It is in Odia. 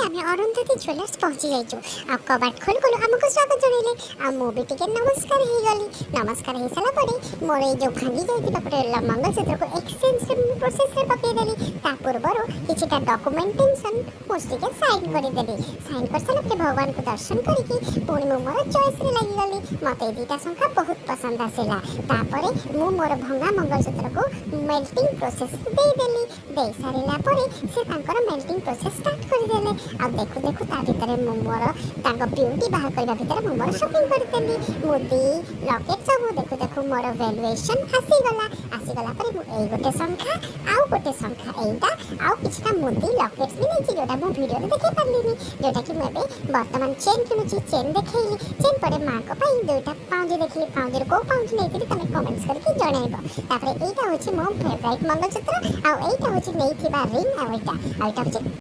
ଆମେ ଅରୁନ୍ଧତୀ ଜୁଏଲର୍ସ ପହଞ୍ଚି ଯାଇଛୁ। ଆଉ କବାଟ ଖୋଲୁ ଖୋଲୁ ଆମକୁ ସ୍ୱାଗତ ଜଣେଇଲେ ଆଉ ମୁଁ ବି ଟିକେ ନମସ୍କାର ହେଇଗଲି। ନମସ୍କାର ହେଇସାରିଲା ପରେ ମୋର ଏଇ ଯେଉଁ ଭାଙ୍ଗି ଯାଇଥିବା ଗୋଟେ ମଙ୍ଗଳସୂତ୍ରକୁ ଏକ୍ସଚେଞ୍ଜରେ ମୁଁ ପ୍ରୋସେସରେ ପକେଇଦେଲି। ତା ପୂର୍ବରୁ କିଛିଟା ଡକୁମେଣ୍ଟେସନ୍ ମୁଁ ଟିକେ ସାଇନ୍ କରିଦେଲି। ସାଇନ୍ କରିସାରିଲା ପରେ ଭଗବାନଙ୍କୁ ଦର୍ଶନ କରିକି ପୁଣି ମୁଁ ମୋର ଚଏସ୍ରେ ଲାଗିଗଲି। ମୋତେ ଏଇ ଦୁଇଟା ଶଙ୍ଖା ବହୁତ ପସନ୍ଦ ଆସିଲା। ତାପରେ ମୁଁ ମୋର ଭଙ୍ଗା ମଙ୍ଗଳସୂତ୍ରକୁ ମେଲ୍ଟିଂ ପ୍ରୋସେସ୍ ଦେଇଦେଲି। ଦେଇ ସାରିଲା ପରେ ସେ ତାଙ୍କର ମେଲ୍ଟିଂ ପ୍ରୋସେସ୍ ଷ୍ଟାର୍ଟ କରିଦେଲେ। ଆଉ ଦେଖୁ ଦେଖୁ ତା ଭିତରେ ମୁଁ ମୋର ତାଙ୍କ ବିୟୁଟି ବାହାର କରିବା ଭିତରେ ମୁଁ ମୋର ସପିଂ କରିଦେଲି, ମୁଦି, ଲକେଟ୍ ସବୁ। ଦେଖୁ ଦେଖୁ ମୋର ଭ୍ୟାଲୁଏସନ୍ ଆସିଗଲା। ଆସିଗଲା ପରେ ମୁଁ ଏଇ ଗୋଟେ ଶଙ୍ଖା ଆଉ ଗୋଟେ ଶଙ୍ଖା ଏଇଟା ଆଉ କିଛିଟା ମୁଦି, ଲକେଟ୍ସ ବି ନେଇଛି, ଯେଉଁଟା ମୁଁ ଭିଡ଼ିଓରେ ଦେଖେଇ ପାରିଲିନି, ଯେଉଁଟାକି ମୁଁ ଏବେ ବର୍ତ୍ତମାନ ଚେନ୍ କିଣୁଛି। ଚେନ୍ ଦେଖେଇଲି। ଚେନ୍ ପରେ ମାଆଙ୍କ ପାଇଁ ଦୁଇଟା ପାଉଁଜି ଦେଖିଲି। ପାଉଁଜିରୁ କେଉଁ ପାଉଁଜି ନେଇଥିଲି, ତମେ କମେଣ୍ଟସ୍ କରିକି ଜଣାଇବ। ତାପରେ ଏଇଟା ହେଉଛି ମୋ ଫେଭରାଇଟ୍ ମଙ୍ଗଳସୂତ୍ର ଆଉ ଏଇଟା ହେଉଛି ନେଇଥିବା ରିଙ୍ଗ ଆଉ ଏଇଟା ହେଉଛି